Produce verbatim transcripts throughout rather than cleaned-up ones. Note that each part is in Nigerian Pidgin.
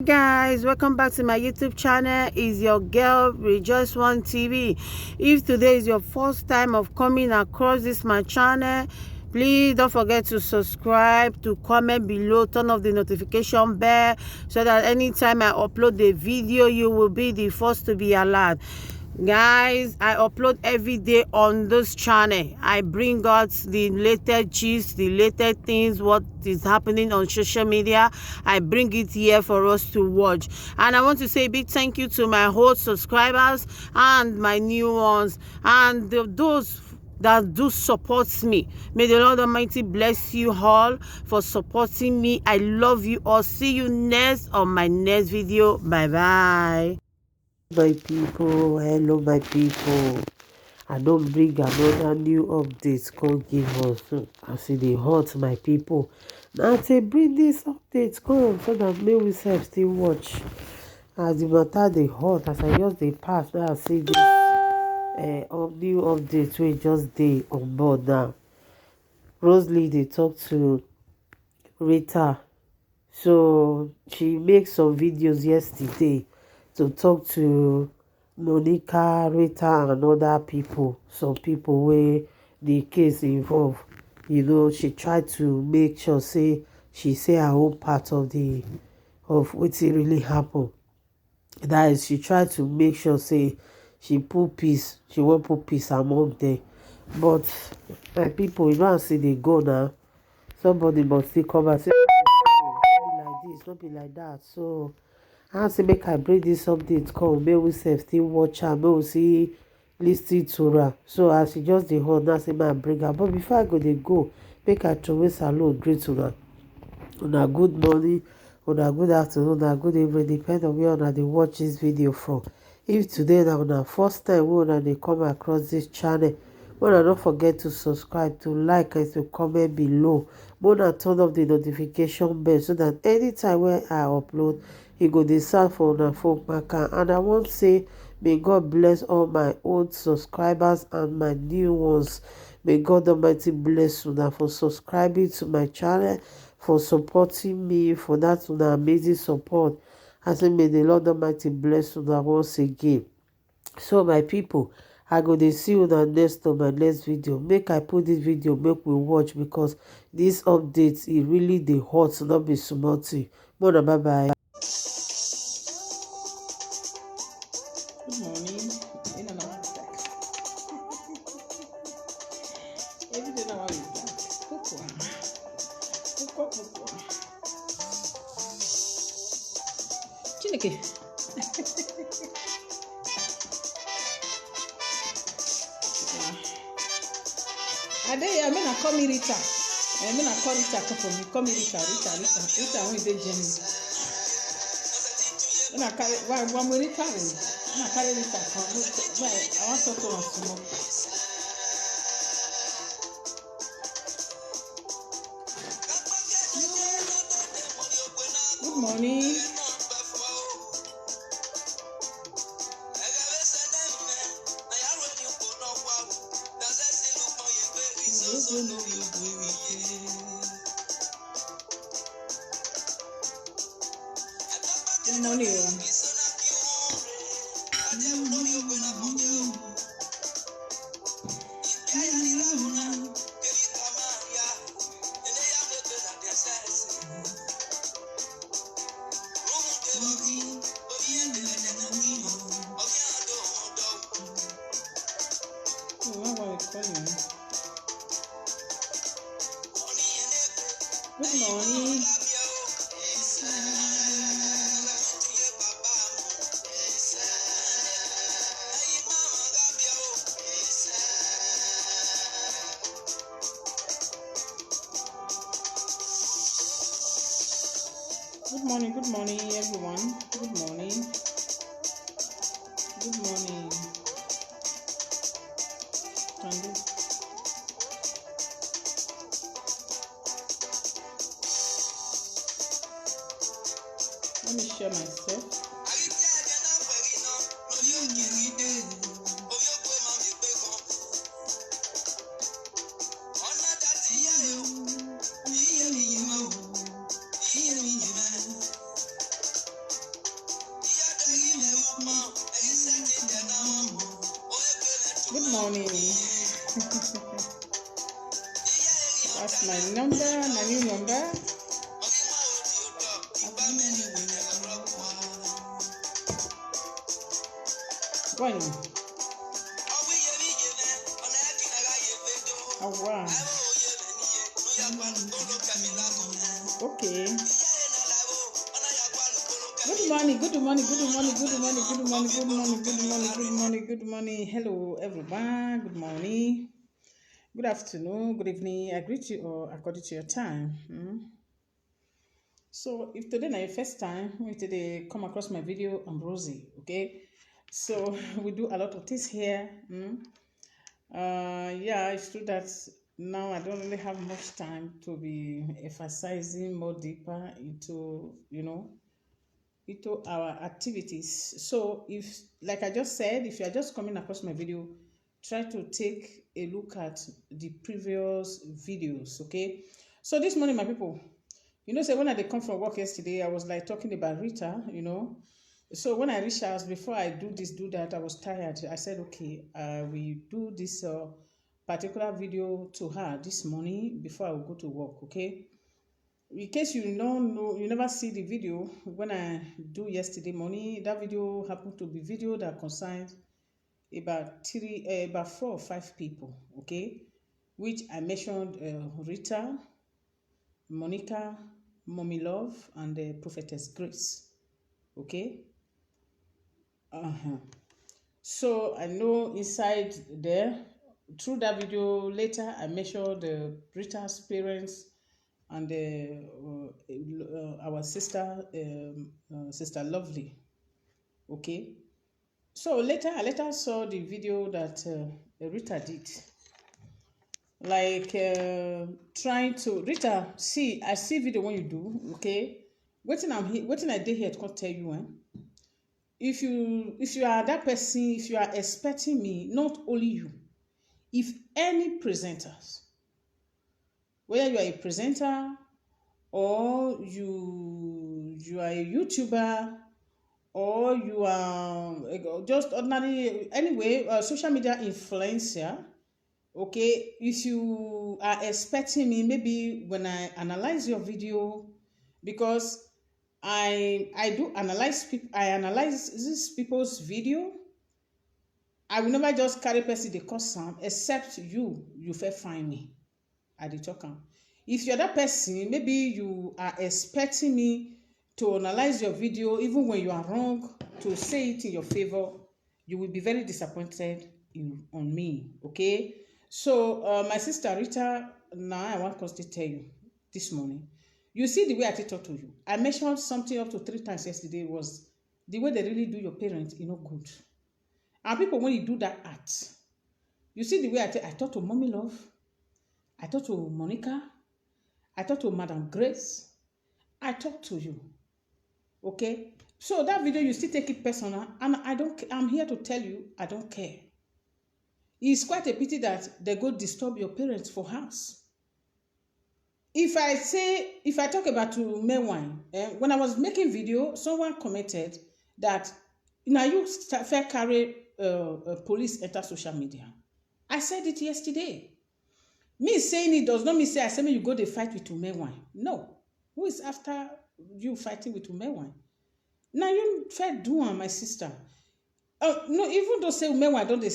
Guys, welcome back to my YouTube channel. Is your girl Rejoice One T V. If today is your first time of coming across this my channel, please don't forget to subscribe, to comment below, turn off the notification bell so that anytime I upload the video, you will be the first to be alert. Guys, I upload every day on this channel. I bring out the latest gist, the latest things, what is happening on social media. I bring it here for us to watch. And I want to say a big thank you to my old subscribers and my new ones, and the, those that do support me. May the Lord Almighty bless you all for supporting me. I love you all. See you next on my next video. Bye bye. My people, hello, my people. I don bring another new update come give us. Hmm, as e dey hot, my people. Na to bring this update come so that make we sef still watch. As the matter dey hot, as I just dey pass now, I see this uh, new update wey just dey on board now. Rosalie dey talk to Rita. So she make some videos yesterday to talk to Monica, Rita, and other people, some people wey the case involve. You know, she try to make sure say she say her own part of the of wetin really happen. That is, she try to make sure say she put peace, she wan put peace among them. But my people, you know, as e dey go now, somebody must still come and say, "No be like this, no be like that." So I say make I bring this update come, make we sef still watch am, make we see, listen to am. So as e just dey hot now, say make I bring am. But before I go dey go, make I throway salute, greet una. Una good morning, una good afternoon, una good evening, depend on where una dey watch this video from. If today na una first time wey una dey come across this channel, una no forget to subscribe, to like, and to comment below. Make una turn off the notification bell so that anytime wey I upload, e go dey sound for una phone kpaka. And I wan say, may God bless all my old subscribers and my new ones. May God Almighty bless una for subscribing to my channel, for supporting me, for that una amazing support. I say may the Lord Almighty bless una once again. So my people, I go dey see una next on my next video. Make I put this video, make we watch, because this update, e really dey hot, no be small thing. Mona, bye bye. Good morning. You know, no, every day now we start. Cocoa. Cocoa, cocoa. Chineke. I dey here, make una call me Rita. Eh, make una call Rita come for me. Call me Rita, Rita, Rita, Rita wey dey Germany. Una carry, why, why me Rita o? Una carry Rita come. Make, make I, I wan talk to una small. Good morning. Good morning o. Oh, why, why you calling me? Good morning. Good morning, good morning, everyone. Good morning. Good morning. Can do. Let me share myself. Morning. That's my number, my new number. Bueno. Awa. Okay. Good morning, good morning, good morning, good morning, good morning, good morning, good morning, good morning, good morning, good morning. Hello, everyone. Good morning, good afternoon, good evening. I greet you all according to your time. Hmm? So, if today na your first time, if today come across my video, I'm Rosie, okay? So, we do a lot of things here. Hmm? Uh, yeah, it's true that now I don't really have much time to be emphasizing more deeper into, you know, into our activities. So if, like I just said, if you are just coming across my video, try to take a look at the previous videos, okay? So this morning, my people, you know, say when I dey come from work yesterday, I was, like, talking about Rita, you know. So when I reach house, before I do this, do that, I was tired. I said, okay, I will do this uh, particular video to her this morning before I will go to work, okay? In case you don't know, you never see the video when I do yesterday morning, that video happened to be video that concerned about three, uh, about four or five people, okay? Which I mentioned uh, Rita, Monica, Mommy Love, and uh, Prophetess Grace, okay? Uh-huh. So I know inside there, through that video later, I mentioned the Rita's parents and the, uh, uh, our sister, um, uh, Sister Lovely. Okay. So later, I later saw the video that uh, Rita did. Like uh, trying to, Rita, see, I see video when you do, okay? Wetin I'm he- wetin I dey here to come tell you, eh? If you if you are that person, if you are expecting me, not only you, if any presenters, whether you are a presenter or you you are a YouTuber or you are uh, just ordinary, anyway, uh, social media influencer, okay, if you are expecting me, maybe when I analyze your video, because I I do analyze people, I analyze these people's video. I will never just carry person dey cause am, except you you fit find me. I dey talk am. If you're that person, maybe you are expecting me to analyze your video, even when you are wrong, to say it in your favor, you will be very disappointed in, on me, okay? So, uh, my sister Rita, now I want to tell you this morning. You see the way I take talk to you. I mentioned something up to three times yesterday was the way they really do your parents, you know, good. And people, when you do that act, you see the way I, t- I talk to Mommy Love, I talk to Monica, I talk to Madam Grace, I talk to you. Okay? So that video, you still take it personal, and I don't. I'm here to tell you, I don't care. It's quite a pity that they go disturb your parents for house. If I say, if I talk about to Mewan, eh, when I was making video, someone commented that now you start fair carry uh, uh, police enter social media. I said it yesterday. Me saying it does not mean say I say me you go the fight with Umewan. No. Who is after you fighting with Umewan? Now you fair do am, my sister. Uh, no, even though say Umewan don't they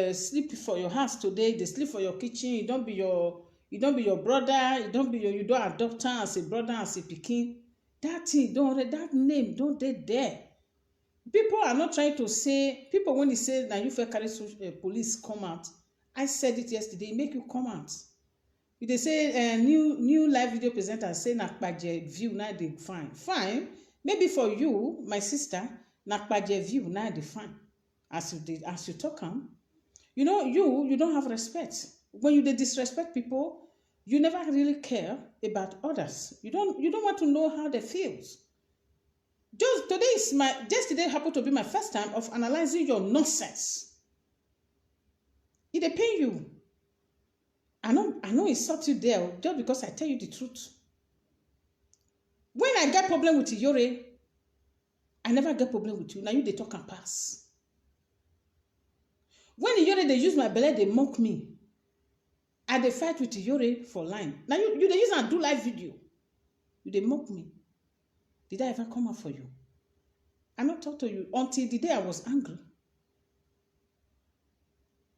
uh, sleep for your house today, they sleep for your kitchen. You don't be your, you don't be your brother. You don't be your, you don't adopt her as a brother, as a pikin. That thing don't already, that name don't they there. People are not trying to say, people when they say now you fair carry uh, police come out. I said it yesterday, make you come out. If they say uh, new new live video presenter say na kpaje view, now they fine. Fine. Maybe for you, my sister, na kpaje view, now they fine. As you did, as you talk am, you know, you you don't have respect. When you dey disrespect people, you never really care about others. You don't you don't want to know how they feels. Just today is my yesterday happened to be my first time of analyzing your nonsense. It dey pain you. I know I know insult you there just because I tell you the truth. When I get problem with Iyore, I never get problem with you. Now you dey talk and pass. When Iyore dey use my belle dey mock me, I dey fight with Iyore for line. Now you, you dey use and do live video. You dey mock me. Did I ever come out for you? I not talk to you until the day I was angry.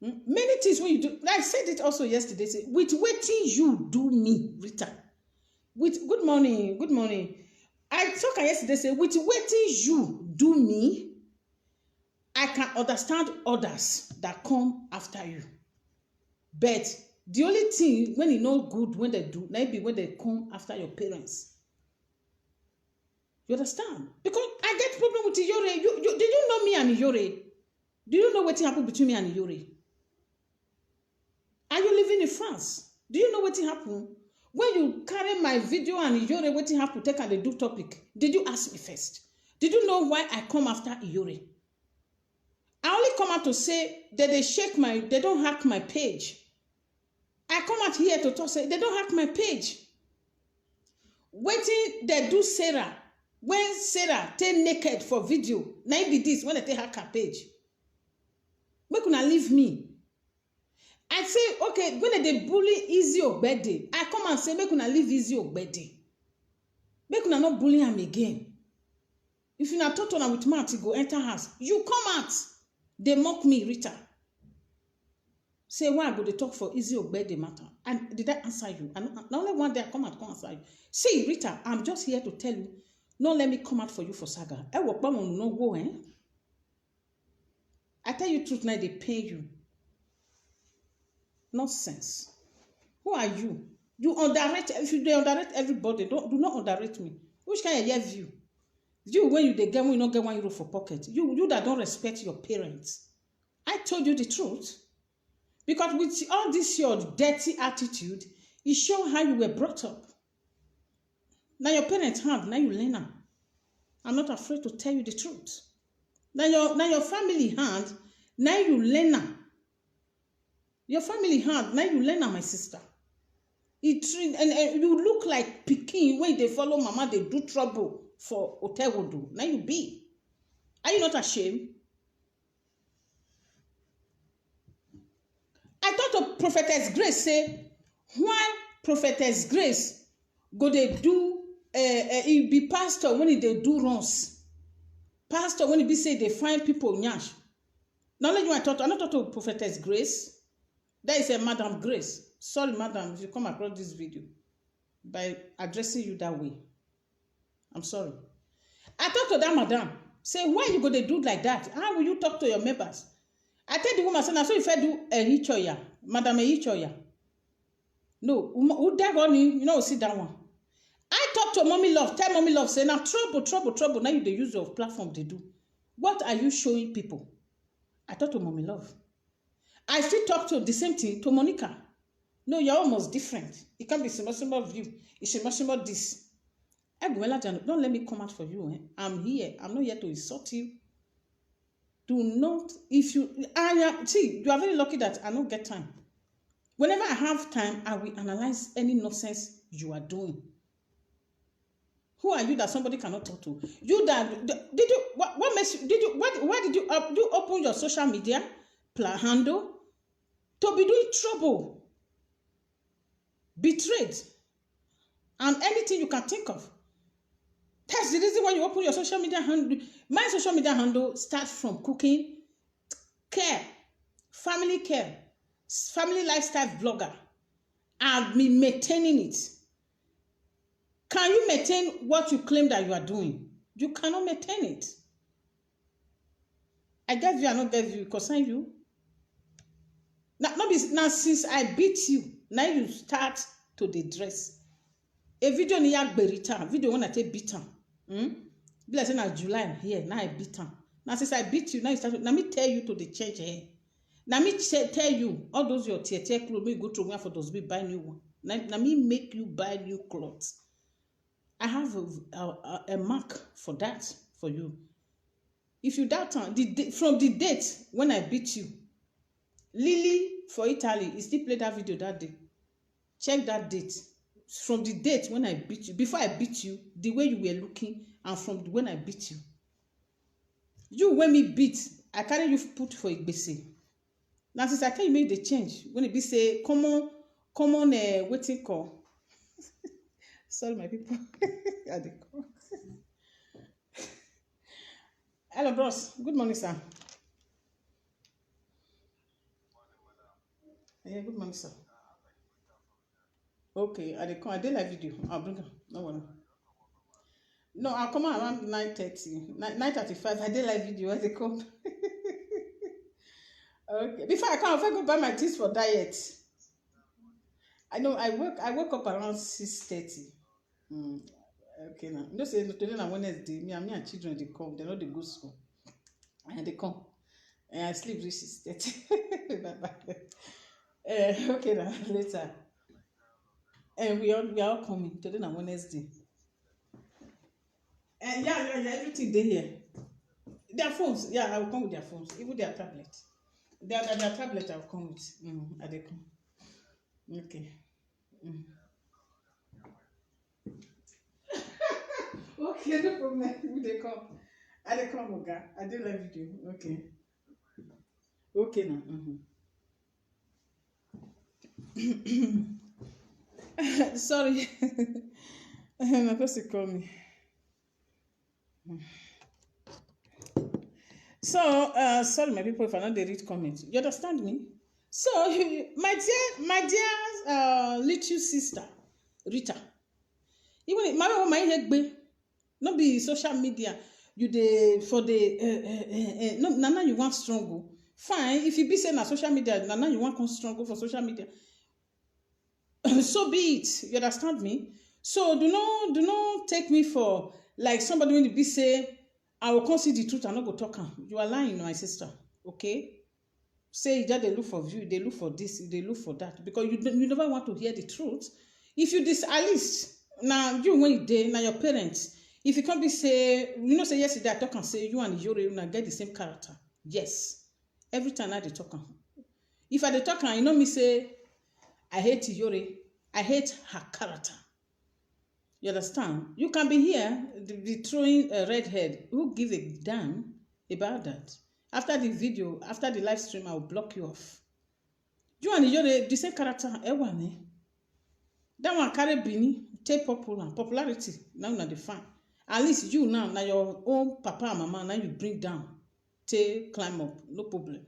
Hmm? Many things when you do, I said it also yesterday, say, with waiting you do me, Rita. With good morning, good morning. I talk yesterday, say, with waiting you do me, I can understand others that come after you. But the only thing when e no good when they do, na be when they come after your parents. You understand? Because I get problem with Iyore. You, you, do you know me and Iyore? Do you know what happened between me and Iyore? Are you living in France? Do you know what happened? When you carry my video and Iyore, what happened? Take and they do topic. Did you ask me first? Did you know why I come after Iyore? I only come out to say that they shake my, they don't hack my page. I come out here to talk say they don't hack my page. Waiting they do Sarah when Sarah take naked for video. Na im be this when they take hack her page. Make una leave me. I say okay when they bully Easy Ogbede. I come and say make una leave Easy Ogbede. Make una not bully him again. If you not talk to her with mouth, he go enter house. You come out. They mock me, Rita. Say why I go dey talk for Easy Ogbede matter. And did I answer you? And not only one day I come out come answer you. See, Rita, I'm just here to tell you. No let me come out for you for saga. I work by no go, eh? I tell you truth now, they pay you. Nonsense. Who are you? You underrate, if you dey underrate everybody, don't, do not underrate me. Which kind of year view? You when you dey get, when you not get one euro for pocket. You, you that don't respect your parents. I told you the truth. Because with all this your dirty attitude, it show how you were brought up. Now your parents hand, now you learn am. I'm not afraid to tell you the truth. Now your, now your family hand, now you learn am. Your family hand, now you learn am, my sister. It train and, and you look like pikin when they follow mama, they do trouble for Otewodo. Now you be. Are you not ashamed? I talk to Prophetess Grace say why Prophetess Grace go dey do uh, uh, e be pastor when e dey do runs. Pastor when e be say e dey find people nyash. Na only you I talk to. I no talk to Prophetess Grace. That is a Madam Grace. Sorry, madam, if you come across this video by addressing you that way. I'm sorry. I talk to that madam. Say, why you go dey do like that? How will you talk to your members? I tell the woman, say, na so you fit do Eyichoya, Madam Eyichoya. No, Uma- Udagoni, you know, see that one. I talk to Mommy Love, tell Mommy Love, say, now trouble, trouble, trouble. Now you dey use your platform dey do. What are you showing people? I talk to Mommy Love. I still talk to the same thing to Monica. No, you're almost different. It can't be small, small view. It's small, small this. Egwela Jano, don't let me come out for you. Eh? I'm here. I'm not here to insult you. Do not, if you, I am, see, you are very lucky that I don't get time. Whenever I have time, I will analyze any nonsense you are doing. Who are you that somebody cannot talk to? You that did you what, what makes you did you what why did you up, you open your social media pla handle to be doing trouble, betrayed, and anything you can think of? That's the reason why you open your social media handle. My social media handle starts from cooking, care, family care, family lifestyle blogger. I've been maintaining it. Can you maintain what you claim that you are doing? You cannot maintain it. I get you, I not get you, it concern you. Now, not be, now since I beat you, now you start to the dress. A video ni ya gberita, video when I take beat am. Hmm? Be like say na July here, now I beat am. Now since I beat you, now you start. Let me tell you to the change here. Now me ch- tell you all those your tear tear clothes. Me go throw one for those be buy new one. Now, now me make you buy new clothes. I have a, a, a mark for that for you. If you doubt am, the day- from the date when I beat you, Lily for Italy, he still play that video that day. Check that date. From the date when I beat you, before I beat you, the way you were looking, and from when I beat you, you when me beat, I carry you put for Igbese. Na since I tell you make you dey change, when e be say common, common, eh, wetin call? Sorry, my people. I dey come. Hello, bros. Good morning, sir. Yeah, good morning, sir. Okay, I dey come. I dey live video. I'll bring am. No worry. No, I'll come around nine thirty. Nine, nine thirty-five, I dey live video. I dey come. Okay. Before I come, I first go buy my things for diet. I know I wake, I wake up around six thirty. Mm. Okay, now. You know say today na Wednesday. Me and, me and children dey come. They no dey go school. And they come. And I sleep reach six thirty. Bye bye. Eh, okay, now, later. And we all, we are all coming. Today na Wednesday. Eh, yeah, yeah, yeah, everything dey here. Their phones, yeah, I will come with their phones, even their tablet. Their, their, their tablet, I will come with. Mm, I dey come. Okay. Mm. Okay, no problem. We dey come. I dey come, Oga. I dey live video. Okay. Okay now. Mm-hmm. Sorry. My person call me. So, uh, sorry, my people, if I no dey read comments. You understand me? So, my dear, my dear, uh, little sister, Rita, even if my own, my head gbe, no be social media. You dey for the, eh, eh, eh, eh, no, na now you want struggle. Fine, if you be say na social media, na now you want come struggle for social media. So be it. You understand me? So do not, do not take me for, like, somebody when you be say, "I will come see the truth, I no go talk am." You are lying, my sister. Okay? Say you just dey look for view, dey look for this, dey look for that, because you don't, you never want to hear the truth. If you dis-, at least now you when you dey, now your parents, if you can't be say, you know say yesterday I talk and say you and Iyore una get the same character. Yes. Every time I dey talk am. If I dey talk am, you know me say I hate Iyore. I hate her character. You understand? You can be here, the, the throwing a red head. Who give a damn about that? After the video, after the live stream, I will block you off. You and Iyore, the same character, ẹ wà ní. That one carry Benin, take popular, popularity. Now na the fan. At least you now, now your own papa and mama, now you bring down, take climb up, no problem.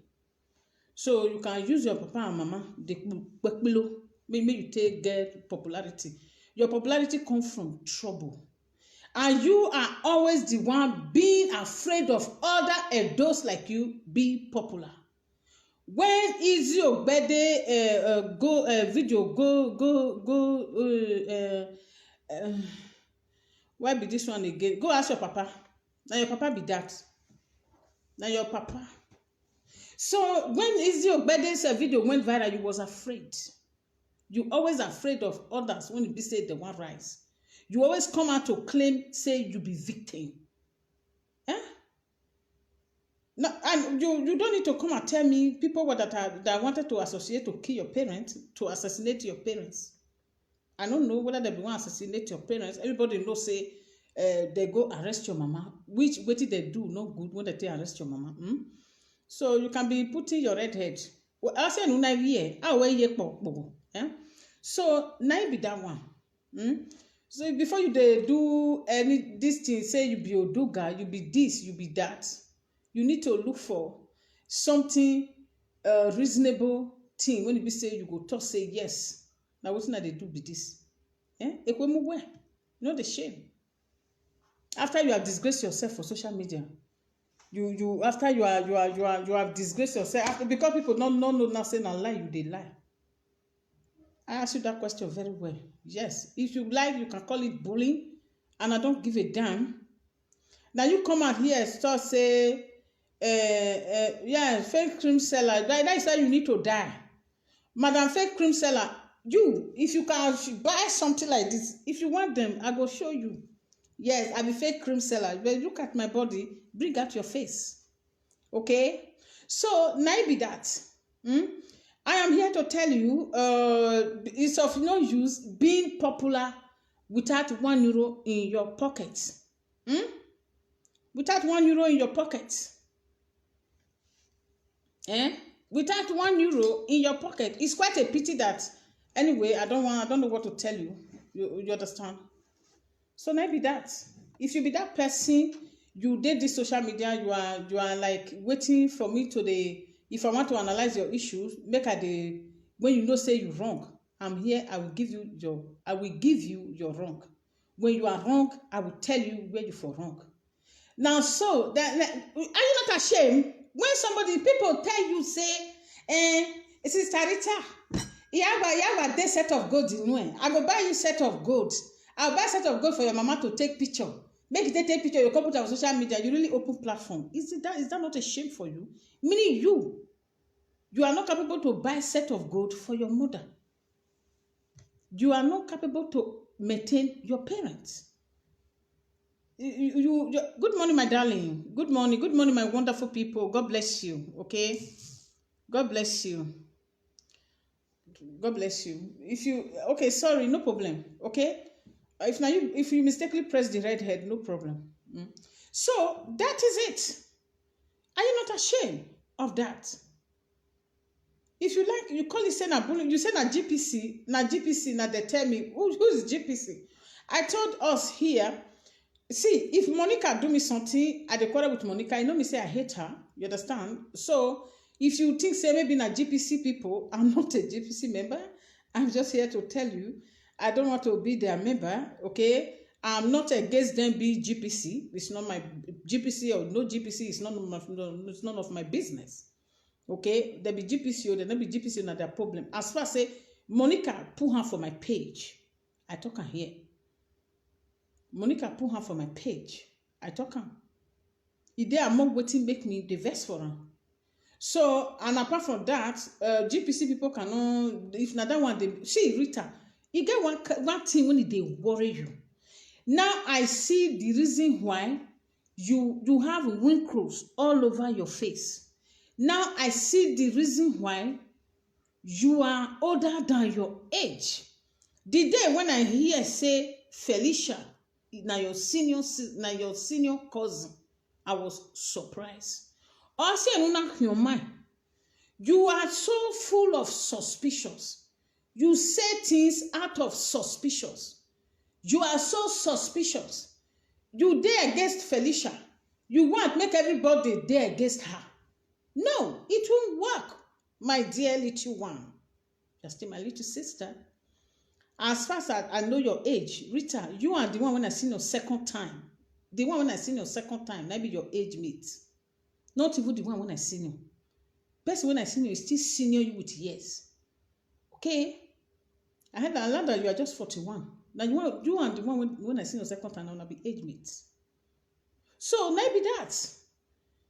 So you can use your papa and mama, the kpekpelo, make, make you take get popularity. Your popularity come from trouble. And you are always the one being afraid of other Edos like you being popular. When Izzy Ogbede, uh, uh, go, uh, video, go, go, go, uh, uh, uh, why be this one again? Go ask your papa. Now your papa be that. Now your papa. So when Izzy Ogbede's, uh, video went viral, you was afraid. You always afraid of others when you be say they want rise. You always come out to claim say you be victim. Eh? No, and you, you don't need to come and tell me people what that are, that wanted to associate to kill your parents, to assassinate your parents. I don't know whether they be want assassinate your parents. Everybody know say, uh, they go arrest your mama. Which, wetin they do no good when they take arrest your mama. Hmm? So you can be putting your red head. Well, I say no na here. How we ye po po. Eh? So na be that one. Hmm? So before you dey do any this thing, say you be Oduga, you be this, you be that, you need to look for something, uh, reasonable thing when you be say you go talk say yes. Now wetin I dey do be this. Eh? Ekwemu well. You know the shame. After you have disgraced yourself for social media, you, you, after you are, you are, you are, you have disgraced yourself after, because people don't, don't know now say na lie you dey lie. I ask you that question very well. Yes, if you like, you can call it bullying, and I don't give a damn. Now you come out here and start say, uh, uh, yeah, fake cream seller. That, that is how you need to die, madam fake cream seller. You, if you can sh-, buy something like this, if you want them, I go show you. Yes, I be fake cream seller. But look at my body. Bring out your face. Okay, so na be that. Hmm? I am here to tell you, uh, it's of no use being popular without one euro in your pocket. Hmm? Without one euro in your pocket. Eh? without one euro in your pocket. It's quite a pity that, anyway, I don't want, I don't know what to tell you. You, you understand? So maybe that. If you be that person, you did this social media, you are, you are like waiting for me to the, if I want to analyze your issues, make I the, when you know say you wrong, I'm here, I will give you your, I will give you your wrong. When you are wrong, I will tell you where you for wrong. Now, so that, that, are you not ashamed when somebody, people tell you say, eh, Sister Rita, you have a, you have a day set of gold in you. I go buy you set of gold. I'll buy set of gold for your mama to take picture. Make it take picture. You come put on social media. You really open platform. Is it that? Is that not a shame for you? Meaning you, you are not capable to buy set of gold for your mother. You are not capable to maintain your parents. You, you, you, good morning, my darling. Good morning. Good morning, my wonderful people. God bless you. Okay. God bless you. God bless you. If you, okay, sorry, no problem. Okay. If now you, if you mistakenly press the red head, no problem. Mm. So that is it. Are you not ashamed of that? If you like, you call it say na bullying. You say na G P C, na G P C, na they tell me. Who, who is G P C? I told us here. See, if Monica do me something, I dey quarrel with Monica. You know me say I hate her. You understand? So if you think say maybe na G P C people, I'm not a G P C member. I'm just here to tell you, I don't want to be their member. Okay, I'm not against them being G P C. It's not my G P C or no G P C. It's none of my, no, it's none of my business. Okay, they be G P C or they not be G P C, not their problem. As far as say Monica put her for my page, I talk am here. Monica put her for my page, I talk am. E dey among wetin make me the vex for am. So, and apart from that, uh, G P C people cannot, if na that one, they see Rita, you get one, one thing when they worry you. Now I see the reason why you, you have wrinkles all over your face. Now I see the reason why you are older than your age. The day when I hear say Felicia, na your senior, si-, na your senior cousin, I was surprised. Or say, no, not your mind. You are so full of suspicions. You say things out of suspicions. You are so suspicious. You dey against Felicia. You want make everybody dey against her. No, it won't work, my dear little one. You're still my little sister. As far as I, I know your age, Rita, you are the one when I seen your second time. The one when I seen your second time, maybe your age mate. Not even the one when I seen you. Person when I seen you is still senior you with years. Okay? I heard that, I learned that you are just forty-one. Now you want, you are the one when, when I seen your second time, now be age mate. So maybe that.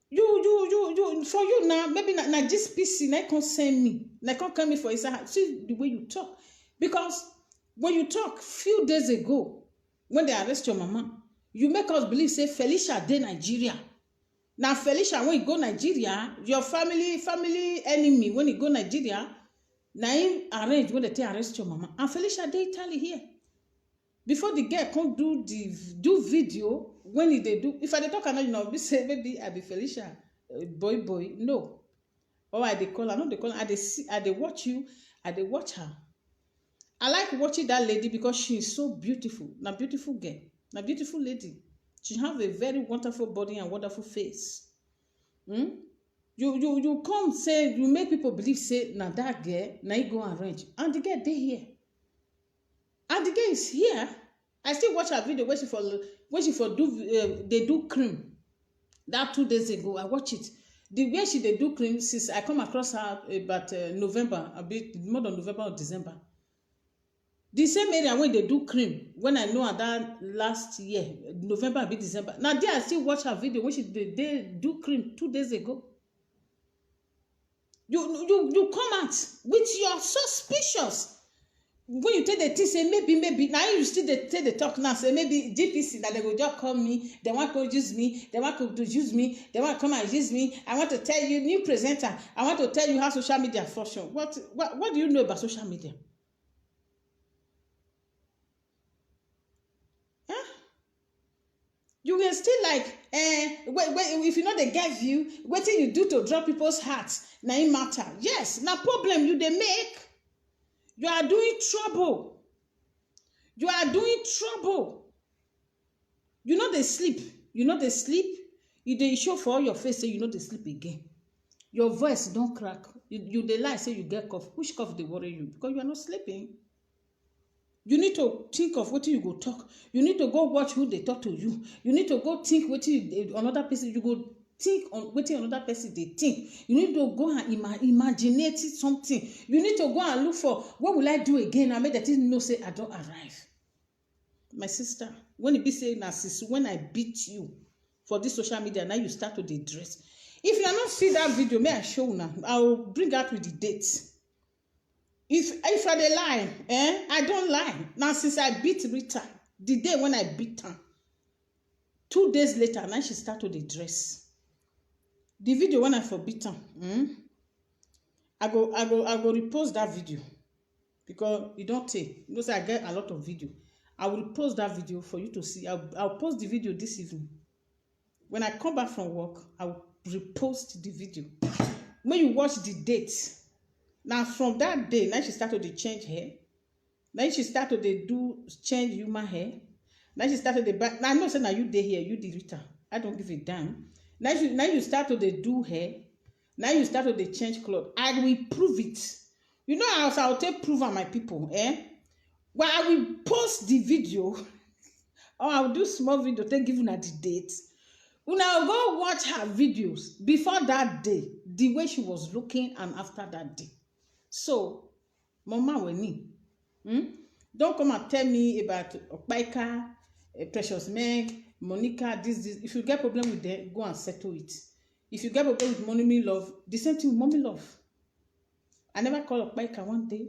You, you, you, you, for you now, maybe na, na this P C, na come send me, na come call me for inside house. See the way you talk. Because when you talk few days ago, when they arrest your mama, you make us believe say Felicia dey Nigeria. Now Felicia, when you go Nigeria, your family, family enemy, when you go Nigeria, na him arrange when they take arrest your mama. And Felicia dey Italy here. Before the girl come do the, do video, when he dey do, if I dey talk, I know you know, be say maybe I be Felicia, uh, boy, boy, no. Or I dey call, I know they call, I dey see, I dey watch you, I dey watch her. I like watching that lady because she is so beautiful. Na beautiful girl, na beautiful lady. She have a very wonderful body and wonderful face. Hmm? You, you, you come say, you make people believe say na that girl, na you go arrange. And the girl dey here. And the girl is here. I still watch her video when she for, when she for do, uh, they do cream. That two days ago, I watch it. The way she dey do cream since I come across her about, uh, November, a bit more than November or December. The same area when they do cream, when I know her that last year, November, a bit December. Now there I still watch her video when she dey, dey do cream two days ago. You, you, you come out with your suspicious. When you take the thing, say maybe, maybe. Now you still dey take the talk now, say maybe G P C, that they go just call me, they want to use me, they want to use me, they want to come and use me. I want to tell you, new presenter, I want to tell you how social media function. What, what, what do you know about social media? Huh? You were still like, Eh, wait, wait, if you no dey get view, wetin you do to draw people's hearts, na im matter. Yes, na problem you dey make. You are doing trouble. You are doing trouble. You no dey sleep. You no dey sleep. E dey show for all your face say you no dey sleep again. Your voice don crack. You, you dey lie say you get cough. Which cough dey worry you? Because you are not sleeping. You need to think of wetin you go talk. You need to go watch who dey talk to you. You need to go think wetin you, another person, you go think on wetin another person dey think. You need to go and ima- imaginate something. You need to go and look for, what will I do again and make the thing know say I don arrive. My sister, when e be say na since when I beat you for this social media, now you start to dey dress. If you no see that video, may I show una. I will bring out with the date. If if I dey lie, eh, I don lie. Na since I beat Rita, the day when I beat am, two days later, now she start to dey dress. The video when I for beat am, hmm? I go I go I go repost that video because e don tey. You know say I get a lot of video. I will post that video for you to see. I'll, I'll post the video this evening. When I come back from work, I will repost the video. When you watch the date, now from that day, now she start to dey change hair. Now she start to dey do change human hair. Now she start to dey buy. Now I know say now you dey here, you the Rita. I don't give a damn. Now you now you start to dey do hair. Now you start to dey change cloth. I will prove it. You know how I will take prove am, my people, eh? Well, I will post the video or I will do small video, take give una the date. Una go watch her videos before that day, the way she was looking and after that day. So, Mama Weni, hmm? Don't come and tell me about Okpaika, eh, Precious Meg, Monica, this, this. If you get problem with them, go and settle it. If you get problem with Mommy Love, the same thing with Mommy Love. I never call Okpaika one day.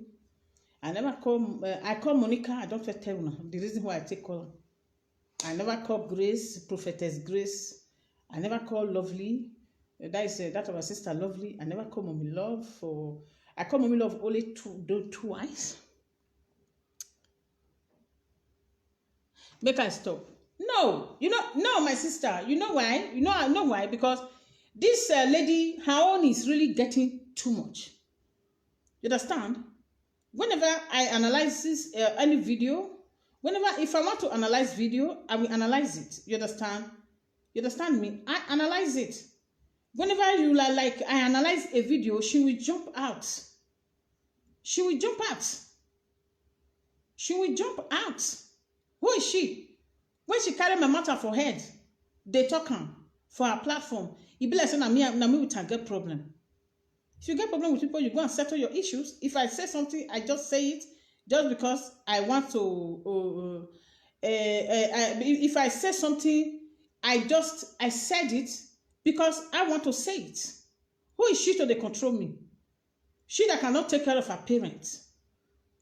I never call, uh, I call Monica, I don't fit tell una the reason why I take call. I never call Grace, Prophetess Grace. I never call Lovely. Uh, that is, uh, that of our sister Lovely. I never call Mommy Love for, I call Mommy Love only two, do twice. Make I stop. No, you know, no, my sister. You know why? You know, I know why. Because this, uh, lady, her own is really getting too much. You understand? Whenever I analyze this, uh, any video, whenever, if I want to analyze video, I will analyze it. You understand? You understand me? I analyze it. Whenever you are like, I analyze a video, she will jump out. She will jump out. She will jump out. Who is she? When she carry my matter for head, they talk am for her platform. E be like say na me, na me with her get problem. If you get problem with people, you go and settle your issues. If I say something, I just say it just because I want to. Uh, uh, uh, I, if I say something, I just, I said it because I want to say it. Who is she to dey control me? She that cannot take care of her parents.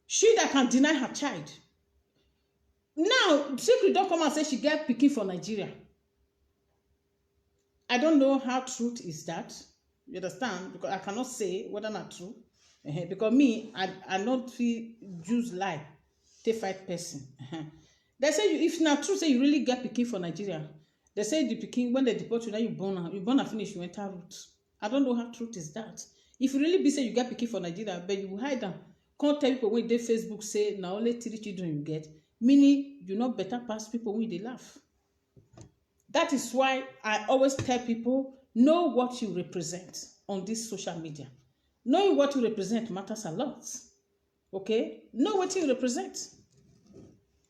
She that can deny her child. Now, Secret don come and say she get pikin for Nigeria. I don't know how truth is that. You understand? Because I cannot say whether na true. Ehen, because me, I, I no fit use lie take fight person. Ehen. They say you, if na true say you really get pikin for Nigeria, they say the pikin, when they deport you, now you born am, you born am finish, you enter root. I don't know how truth is that. If you really be say you get pikin for Nigeria, but you hide am, come tell people wey dey Facebook say na only three children you get, meaning you no better pass people wey dey laugh. That is why I always tell people, know what you represent on this social media. Knowing what you represent matters a lot. Okay? Know wetin you represent.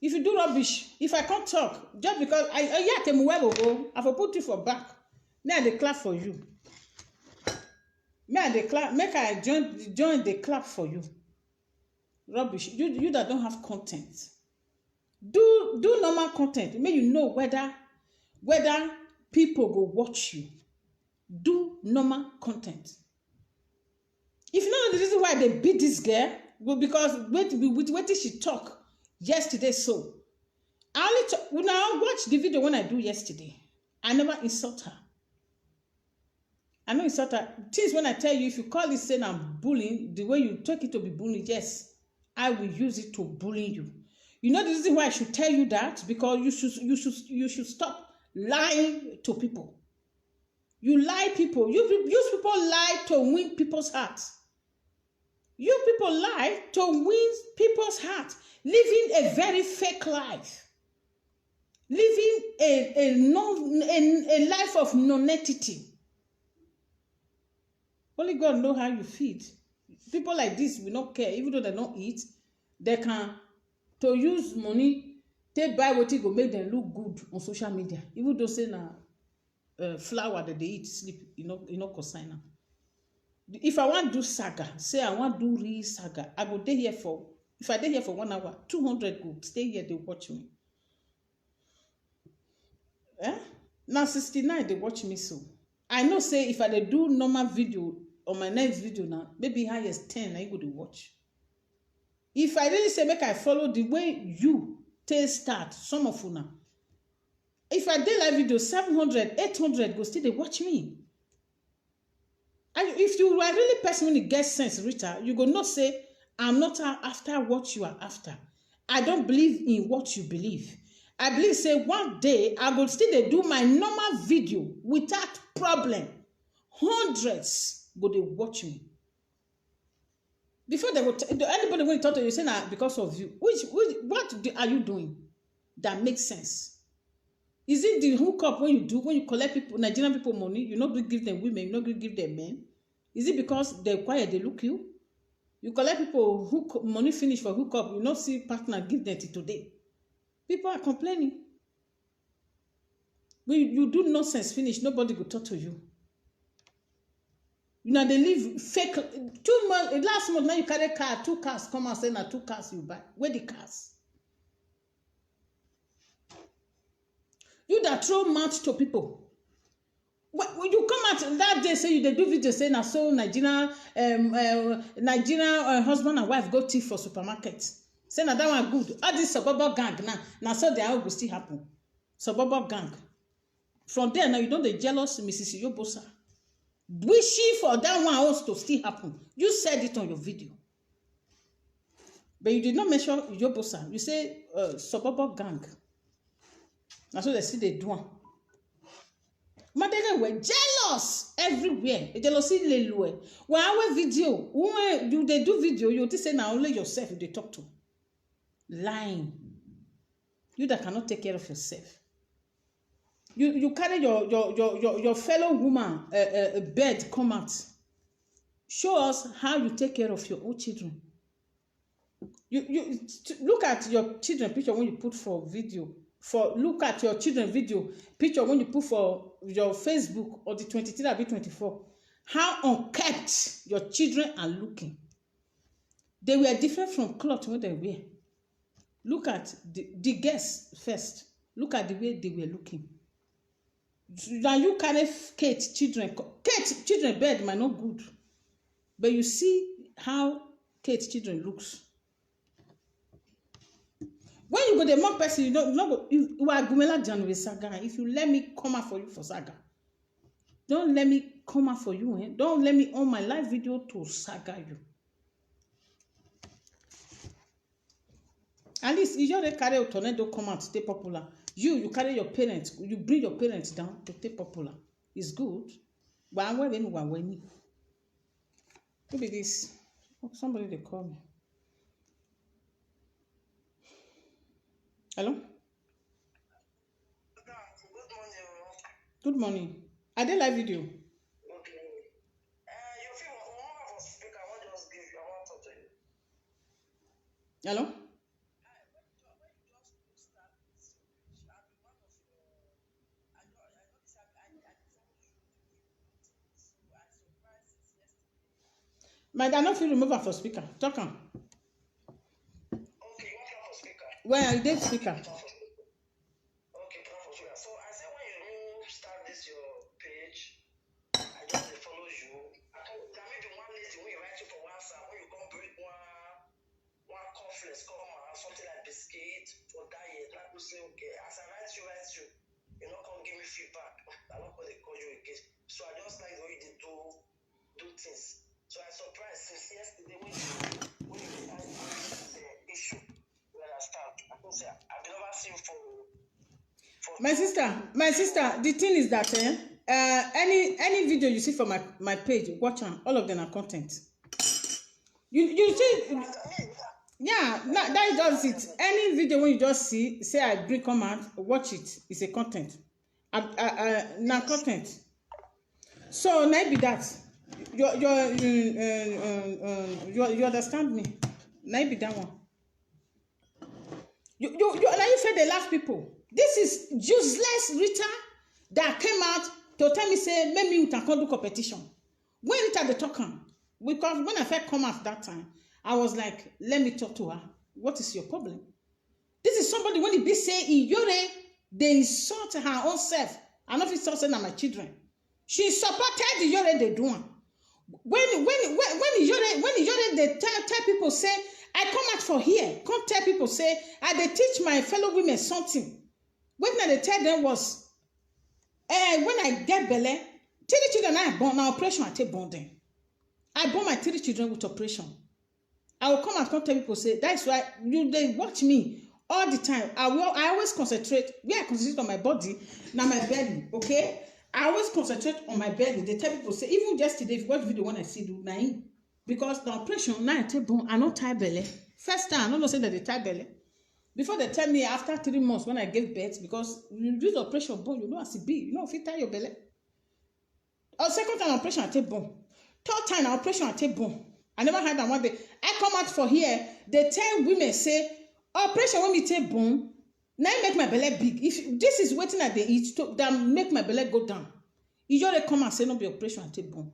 If you do rubbish, if I come talk, just because I, I yeah, tell me well, oh, I for put you for back. Me, I dey clap for you. Me, I dey clap. Make I join, join the clap for you. Rubbish. You, you that don't have content. Do, do normal content. Make you know whether, whether people go watch you. Do normal content. If you no know the reason why they beat this girl, well, because with, with wetin she talk yesterday, so I only talk, when I watch the video when I do yesterday, I never insult her. I no insult her. Things when I tell you, if you call it say na bullying, the way you take it to be bullying, yes, I will use it to bully you. You know the reason why I should tell you that? Because you should, you should, you should stop Lying to people. You lie people. You pe- use people lie to win people's hearts. You people lie to win people's hearts, living a very fake life, living a a non a, a life of non-entity. Only God know how you feed. People like this will not care, even though they don't eat, they can to use money take buy wetin go make them look good on social media, even though say na uh, flour that they eat sleep, you know, you know, consign am. If I want do saga, say I want do real saga, I go dey here for, if I dey here for one hour, two hundred go stay here, they watch me. Eh? Now sixty-nine they watch me so. I know say if I dey do normal video on my next video now, maybe highest ten na you go dey watch. If I really say make I follow the way you take start, some of una, if I dey live video, seven hundred, eight hundred go still dey watch me. And if you are really person wey get sense, Rita, you go know say I'm not a- after what you are after. I don't believe in what you believe. I believe say one day I go still dey do my normal video without problem. Hundreds go dey watch me. Before they go, t- anybody when talk to you say na because of you. Which, which what do, are you doing that makes sense? Is it the hookup when you do, when you collect people, Nigerian people money, you not give them women, you not give them men? Is it because they quiet, they look you? You collect people hook money finish for hookup, you not see partner give them till today. People are complaining. When you do nonsense finish, nobody go talk to you. You know they live fake. Two months last month now you carry car, two cars come and say na two cars you buy. Where the cars? You that throw mouth to people. When when you come out that day say you dey do video say na so Nigerian um, uh, Nigerian uh, husband and wife go thief for supermarket. Say na that one good. All this suburban gang now, na so their own go still happen. Suburban gang. From there now you don dey jealous Missus Iyobosa. Wishing for that one else to still happen. You said it on your video. But you did not mention Iyobosa. You say uh, suburban gang. Na so they still dey do am. Madege were jealous everywhere. The jealousy lelue. When I wear video, when you dey do video, you think say na only yourself you dey talk to. Lying. You that cannot take care of yourself. You you carry your your your your, your fellow woman uh, uh, bed come out. Show us how you take care of your own children. You you t- look at your children picture when you put for video. For look at your children video picture when you put for your Facebook or the twenty-three abi twenty-four. How unkept your children are looking. They were different from cloth when they wear. Look at the, the girls first. Look at the way they were looking. Now you carry Kate children. co- Kate children bed might not good, but you see how Kate children looks. When you go the more person, you know, you know, you, you are Gumela January Saga. If you let me come out for you for Saga, don't let me come out for you. Eh? Don't let me on my live video to Saga you. At least you just carry a tornado come out to stay popular. You you carry your parents, you bring your parents down to stay popular. It's good. But I'm wearing one when who be this? Oh, somebody they call me. Hello? Good morning. I did live video. Okay. Uh, you feel one one for speaker. I want just give you. I want to talk to you. Hello? My dad not feel remove am for speaker. Talk am. Okay, you want to for speaker? Well, I did speaker. Okay, put am for speaker. So I say when you start this your page, I just dey follow you. I can't, there may be one lady when you write you for WhatsApp, when you come bring one one conference come out, something like biscuit for diet. Like we say, okay, as I write you, write you, you not come give me feedback. I not gonna call you again. So I just like the way they do do things. So I surprised since yesterday when you when you had this uh, issue. You understand? I think say I've never seen for for My sister, my sister, the thing is that eh, uh, any any video you see for my my page, watch am. All of them are content. You you see, yeah, na, that is just it. Any video when you just see, say I bring come out, watch it. It's a content. I, I, I, na content. So na be that. You you you um, um, um, you you understand me? Na be that one. You you you na you say they laugh people. This is useless Rita that came out to tell me say make me with am come do competition. When Rita dey talk am, because when I first come out that time, I was like, let me talk to her. What is your problem? This is somebody when e be say Iyore dey insult her own self. I no fit talk say na my children. She supported Iyore dey do am. When when when when Iyore when Iyore dey tell tell people say I come out for here, come tell people say I dey teach my fellow women something. Wetin I dey tell them was, eh, when I get belle, three children I born, na operation I take born them. I born my three children with operation. I will come and come tell people say that is why you dey watch me all the time. I will I always concentrate where I concentrate on my body, na my belly, okay? I always concentrate on my belly. They tell people say even yesterday if you watch video when I see do na him because na operation na I take born I no tie belle. First time I no know say dem dey tie belle. Before they tell me after three months when I gave birth because you do the operation born you know as e be you no fit tie your belle. Or second time operation I take born. Third time na operation I take born. I never had am one day. I come out for here, they tell women say operation wey me take born na im make my belle big. If this is wetin I dey eat to that make my belle go down. Iyore come and say no be operation I take born.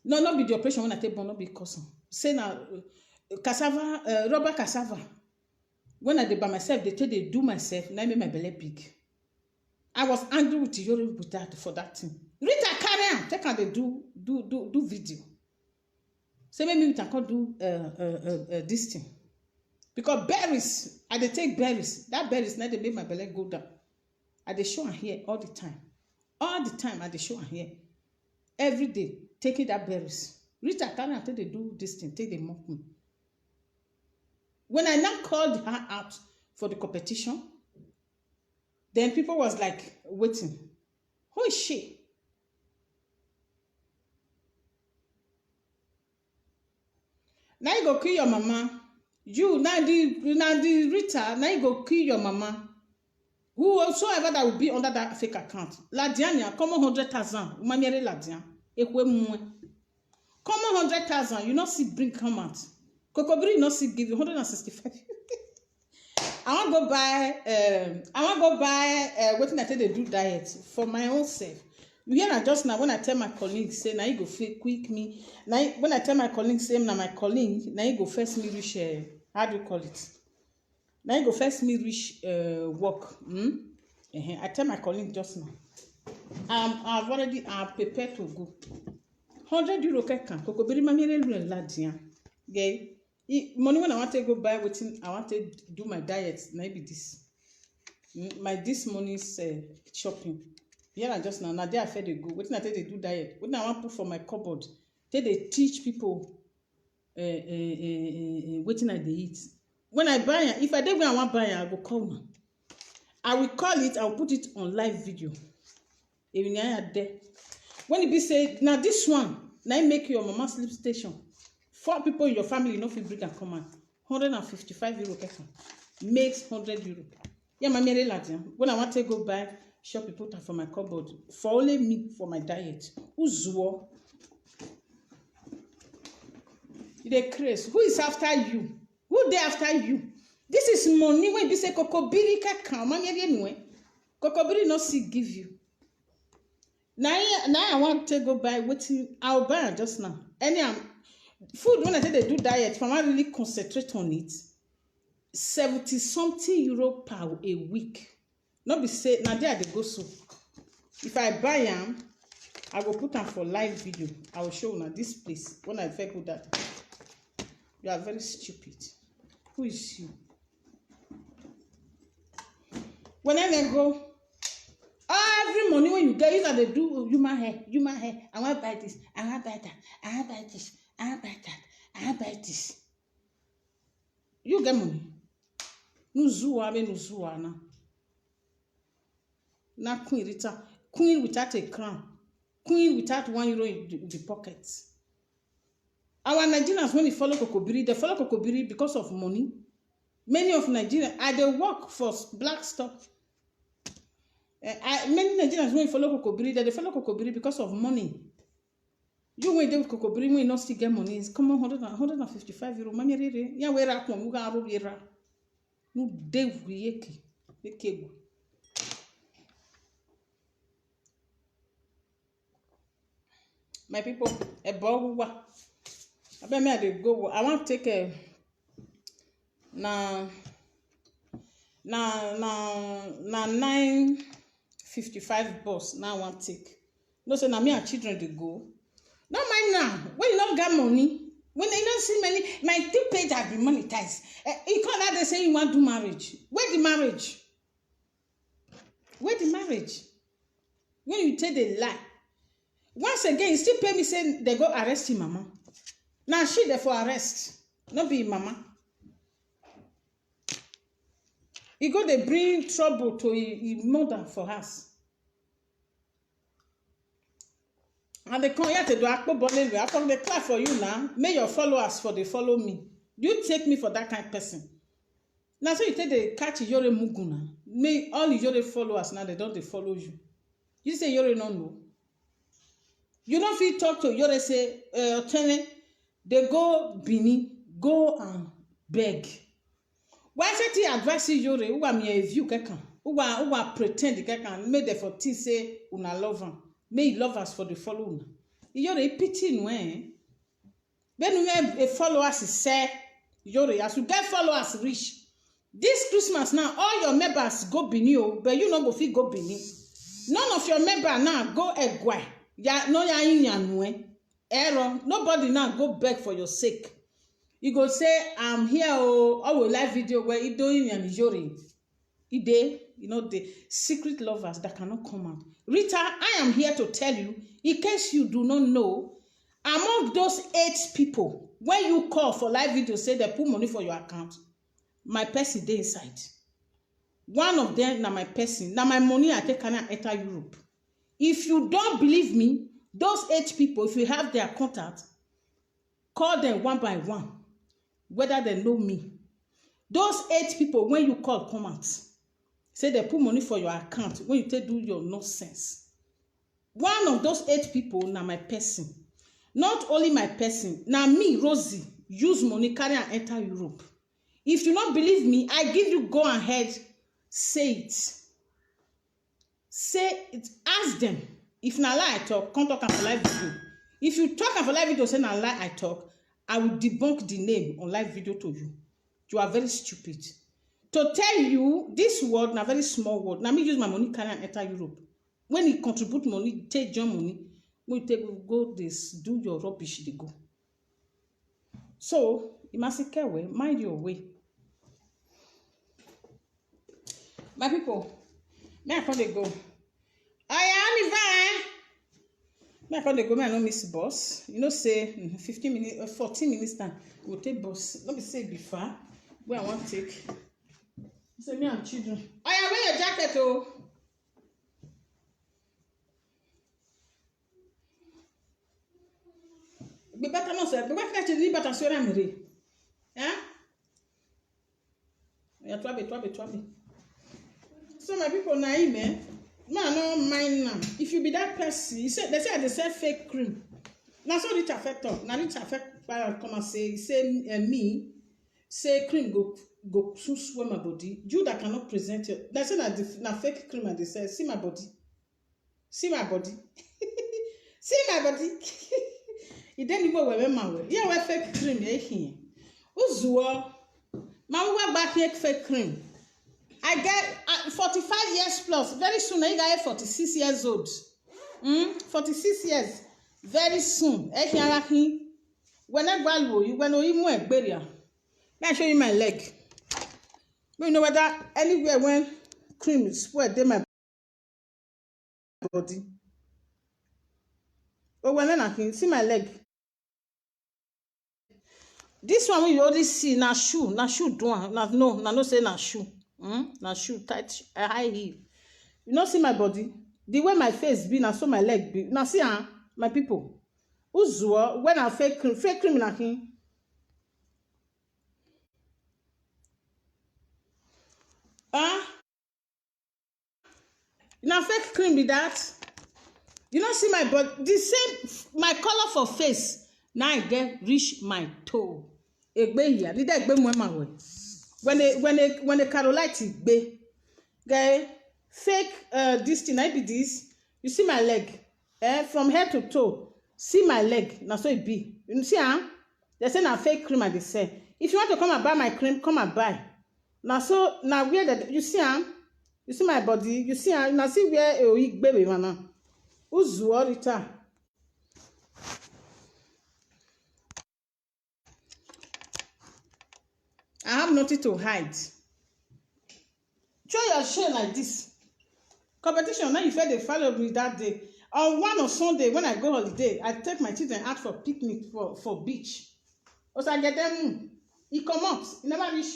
No, no be the operation when I take born, no be cause am. Say na uh, cassava, uh, rubber cassava. When I dey by myself, they take dey do myself, na im make my belle big. I was angry with Iyore with that for that thing. Rita carry am, take am dey do do do do video. Say make me with am come do uh, uh, uh, uh, this thing. Because berries, I dey take berries. That berries na dey make my belle go down. I dey show am here all the time. All the time I dey show am here. Every day, taking that berries. Rita carry am take dey do this thing, take dey mock me. When I now called her out for the competition, then people was like, waiting. Who is she? Na you go kill your mama. You na the na the Rita, na you go kill your mama. Whosoever that will be under that fake account. Ladiania, come on hundred thousand. Umamiere Ladian. Ekwe mwe. Come on hundred thousand. You not see bring come out. Kokobiri not see give you hundred and sixty-five. I wan go buy um I wan go buy uh, wetin I take dey do diet for my own self. You hear na just now when I tell my colleague say na he go fit quick me na he- when I tell my colleague say na my colleague na he go first me reach uh, how do you call it na he go first me reach uh, work hmm? uh-huh. I tell my colleague just now I'm I've already I'm prepared to go hundred euro kẹkàn kòkòbìrì máa ń yẹrẹ lu ẹ̀ ládìyàn gẹ́gẹ́. E- money when I want to go buy wetin I want to do my diet na it be this. Mm, my this morning's uh, shopping. Yeah, na just now. Na there I feel dey go. Wetin I take dey do diet. Wetin I wan put for my cupboard. Take dey teach people uh, uh, uh, uh, uh, wetin I dey eat. When I buy am, if I dey where I wan buy am, I go call am. I will call it, I will put it on live video. Emi na ya there. When e be say na this one na im make your mama sleep station. Four people in your family no fit bring am come out. Hundred and fifty-five euro kẹfà makes hundred euro. Yeah, my mere ladian. When I want to go buy shop, you put am for my cupboard for only me for my diet. Uzuo. You dey craze. Who is after you? Who dey after you? This is money wey be say kokobiri kẹkàn ọmọ yẹn yẹn nù ẹ. Kokobiri no still give you. Na him- na him I wan take go buy wetin I will buy am just now. Any am food when I take dey do diet, if I wan really concentrate on it, seventy something euro per a week. No be say na there I dey go so. If I buy am, I go put am for live video. I will show una this place when I first go that. You are very stupid. Who is you? When I dey go, every money when you get, you gotta do human hair, human hair. I want buy this, I want buy that, I want buy this, I want buy that, I want buy this. You get money? Nuzuwa be nuzuwa na. Na Queen Rita, queen without a crown, queen without one euro in the, the pocket. Our Nigerians, when they follow Kokobiri, they follow Kokobiri because of money. Many of Nigeria, I dey work for s-, Black Stock. Eh, I, many Nigerians when follow Kokobiri, they dey follow Kokobiri because of money. You when dey with Kokobiri, when you not still get money, it's common hundred and, hundred and fifty-five euro. Mami rere, ya wera kwon, you go aro yera. No dey with yeke, yeke go. My people, ebo wa. Abeg me I dey go. I wan take a na na na na nine fifty-five bus now I wan take. No say na me and children dey go. No mind now. When you no get money, when you no see many, my two page have been monetized. Eh, you call that they say you wan do marriage. Where the marriage? Where the marriage? When you take the lie. Once again, you still pay me say they go arrest him mama. Now she dey for arrest, not be him mama. He go dey bring trouble to him, him mother for house. And they come here to do akpo bolelu. I come dey clap for you now. May your followers for dey follow me. You take me for that kind person. Now so you take the catch Iyore Mugu now. May all Iyore followers now they don't dey follow you. You say Iyore no know. You no fit talk to Iyore say, uh, Otene, they go Benin, go and beg. Why say ti advice Iyore, who am a view kekan, who are, who are pretend kekan, make them for think say una love am, make lovers for the follow una. Iyore pity no eh. When you have a followers say Iyore, as you get followers reach, this Christmas now, all your members go Benin o, but you no go fit go Benin. None of your member now go Egwai. Ya no ya inyanu eh. Error. Nobody now go beg for your sake. You go say, I'm here oh, I will live video where you doing and Iyore. E dey, you know, the secret lovers that cannot come out. Rita, I am here to tell you, in case you do not know, among those eight people, when you call for live video, say they put money for your account, my person dey inside. One of them na my person, na my money I take carry am enter Europe. If you don't believe me, those eight people, if you have their contact, call them one by one, whether they know me. Those eight people, when you call, come out. Say they put money for your account when you take do your nonsense. One of those eight people na my person. Not only my person, na me, Rosie, use money carry and enter Europe. If you not believe me, I give you go ahead, say it. Say it, ask them. If na lie I talk, come talk am for live video. If you talk am for live video, say na lie I talk, I will debunk the name on live video to you. You are very stupid. To tell you, this word na very small word. Na me use my money carry and enter Europe. When he contribute money, take your money, when you take go this, do your rubbish, they go. So, Imasikewe, mind your way. My people, me I come dey go. Oya, Oliver, eh? Me I come dey go, me I no miss bus. You know say, mm, fifteen minutes, uh, fourteen minutes time, we go take bus. No be say e be far. Where I wan take. Say me and children. Oya, wear your jacket oh. Gbe bata no se, gbe bata ti ni bata so ra mi re. Eh? Ya twabe, twabe, twabe. So my people, na him, eh? Man, no mind now. If you be that person, you say, they say I dey sell fake cream. Na so Rita Fek talk. Na Rita Fek come and say, say, eh, me, say cream go, go soon swell my body. You that cannot present your, they say na the, na fake cream I dey sell. See my body. See my body. See my body. E dey ni mo wewe ma we. Yeah, we fake cream eh here. Uzuo. Ma we back here fake cream. I get, uh, forty-five years plus. Very soon I get forty-six years old. Mm? Forty-six years. Very soon. Eh here. When I go you when you mo egberia. Let me show you my leg. But you know whether anywhere when cream spoil dey my body. Oh, well, then I can see my leg. This one wey you always see na shoe, na shoe do am. Na, no, na no say na shoe. Hmm? Na shoe tight, a high heel. You no see my body? The way my face be, na so my leg be. Now see am, my people. Uzuo, when I fake cream, fake cream na him. Huh? Na fake cream be that. You no see my body, the same, my color for face. Now I get reach my toe. Egbe here, need egbe mo ma we. When they when they when they Carolite egbe, guy, fake uh this thing. I be this. You see my leg, eh? From head to toe. See my leg. Now so it be. You see, huh? They say na fake cream I dey sell. If you want to come and buy my cream, come and buy. Now so now where the you see, huh? You see my body. You see, huh? Now see where oh he baby man. Uzuo Rita. I have nothing to hide. Show your shame like this. Competition, now you feel they follow me that day. On one of Sunday, when I go holiday, I take my children out for picnic for, for beach. Osagedemu, he come out. He never reach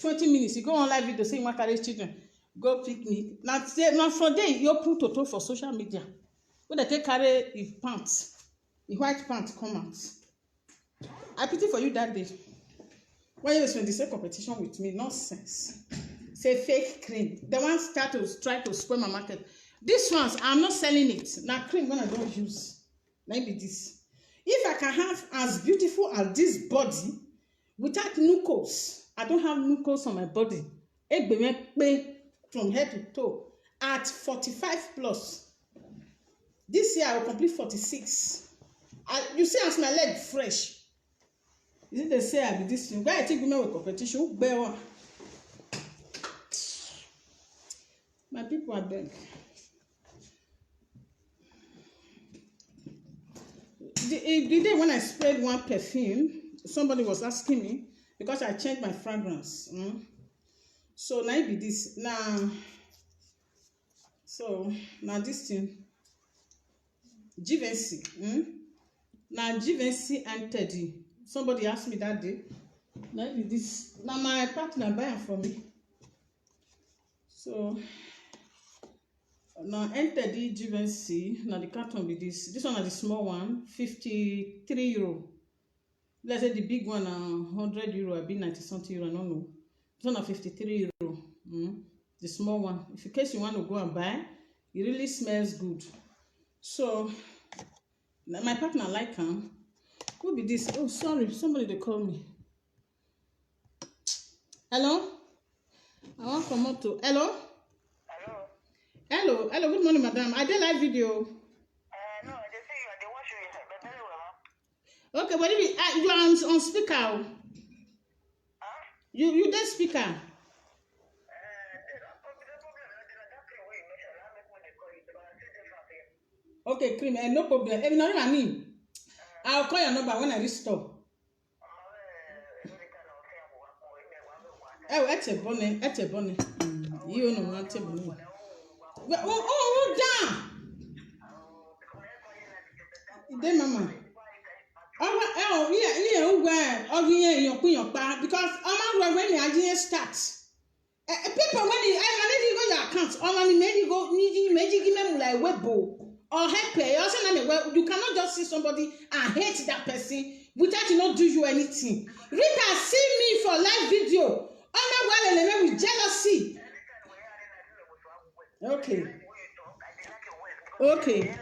twenty minutes. He go on live video saying, "What carry children? Go picnic." Now, say, now for day, he open toto for social media. When they take carry his pants, his white pants come out. I pity for you that day. Why you spend the same competition with me? Nonsense. Say fake cream. The one start to try to spoil my market. These ones, I'm not selling it. Now cream when I don't use. Maybe this. If I can have as beautiful as this body without nucles, I don't have nucles on my body. Egbeme pe from head to toe at forty-five plus. This year I will complete forty-six. I, you see as my leg fresh. Is it they say I be this thing? Why I take women with competition? Who bear one? My people, I beg. The, eh, the day when I sprayed one perfume, somebody was asking me because I changed my fragrance. Mm. So now it be this now. So now this thing, Givenchy. Mm? Now Givenchy and Teddy. Somebody asked me that day. Now it be this. Now my partner buy am for me. So now enter the Givenchy. Now the carton be this. This one is the small one, fifty-three euro. Let's say the big one na hundred euro, I be ninety something euro, I don't know. This one na fifty-three euro. Mm. The small one. If in case you want to go and buy, it really smells good. So now my partner like am. Who be this? Oh, sorry, somebody they call me. Hello? I want come out to. Hello? Hello? Hello, hello, good morning, madam. I did live video. Uh, no, I dey see you, I dey watch you, but very well. Okay, but if you, uh, you are on, on speaker. Oh. Huh? You you dey speaker. Uh, the problem, the problem, the problem wey you mention, how make when they call you, but I still dey far here. Okay, cream, eh, no problem. Eh, no, no, no. I'll call your number when I reach store. Oh, that's a bonnet, that's a bonnet. Mm, you know what a bonnet. Well, oh, oh, oh, down. Then, mama. Oh, oh, yeah, yeah, oh, well, oh, yeah, your queen, your pa, because I'm not when I didn't start. Eh, eh, people when they, I need to go your account, or money maybe go need you, maybe give me like webo or help pay. You also know well, you cannot just see somebody and hate that person without you not do you anything. Rita see me for live video. Oh my well, and with jealousy. Okay. Okay.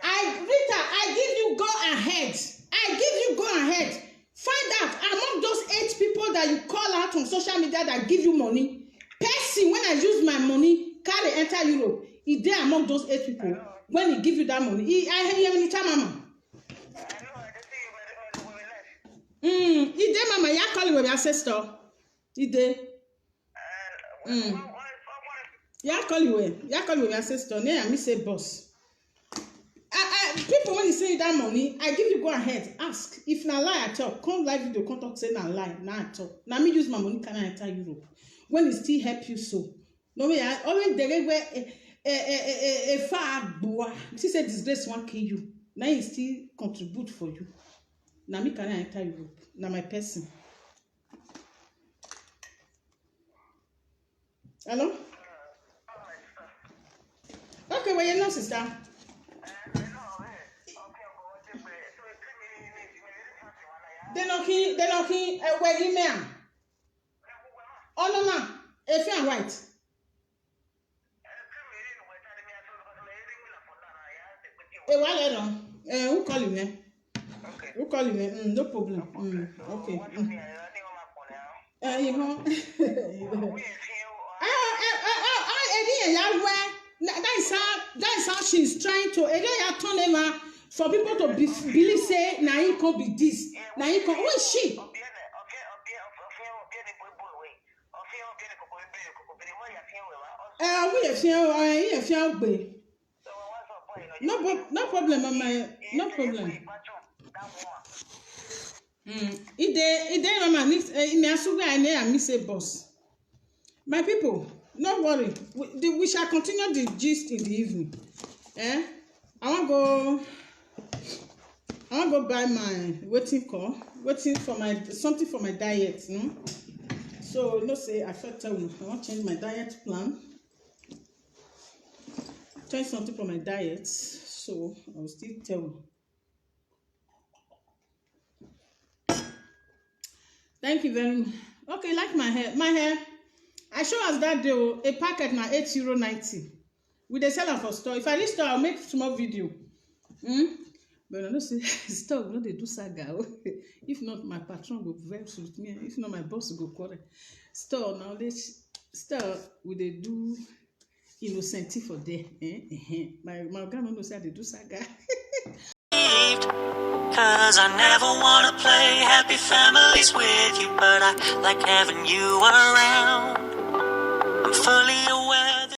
I Rita, I give you go ahead. I give you go ahead. Find out among those eight people that you call out on social media that give you money. Person when I use my money, carry enter Europe. Is there among those eight people when he give you that money? He, I hear you, mama. Mm, is there mama? You call him your sister. Is there? Mm. Yeah, call you well. Yeah, call you well, sister. Nay, I miss a boss. I, I, people when you say that money, I give you go ahead, ask. If na lie I talk, come live video, come talk say na lie, na I talk. Na me use my money, can I enter Europe? When it still help you so? No way. I always dey where a a a a far boy. You see say disgrace one kill you. Now he still contribute for you. Na me can I enter Europe. Na my person. Hello? Okay, well, you know, sister. They knocking, they knocking, uh, where you man? Oh, no, ma. If you're right. Eh, well, I don't. Eh, who call him, eh? Who call him, eh? Mm, no problem. Mm, okay. Mm. Eh, you know. Ah, eh, eh, eh, eh, eh, yeah, well, that is how, that is how she's trying to, eh, yeah, turn him out for people to be, believe say, na he can be this, na he can, who is she? Eh, we are few, eh, we are few gbe. No, no problem, mama. No problem. Mm. Ide, ide, mama. Mix, eh, me asuga, I may miss a boss. My people, no worry. We, the, we shall continue the gist in the evening. Eh? I want go. I want go buy my waiting call, waiting for my something for my diet. No, so no say I first tell you. I want change my diet plan. Change something for my diet, so I will still tell you. Thank you very much. Okay, like my hair. My hair. I show us that day. Oh, a packet na eight euro ninety. We dey sell am for store. If I reach store, I'll make small video. Hmm? But I know say store no dey do saga. Oh. If not, my patron go vex with me. If not, my boss go quarrel. Store now, let's store we dey do innocent for there. Eh? Eh, eh. My my oga no know say I dey do saga. Cause I never wanna play happy families with you, but I like having you around. I'm fully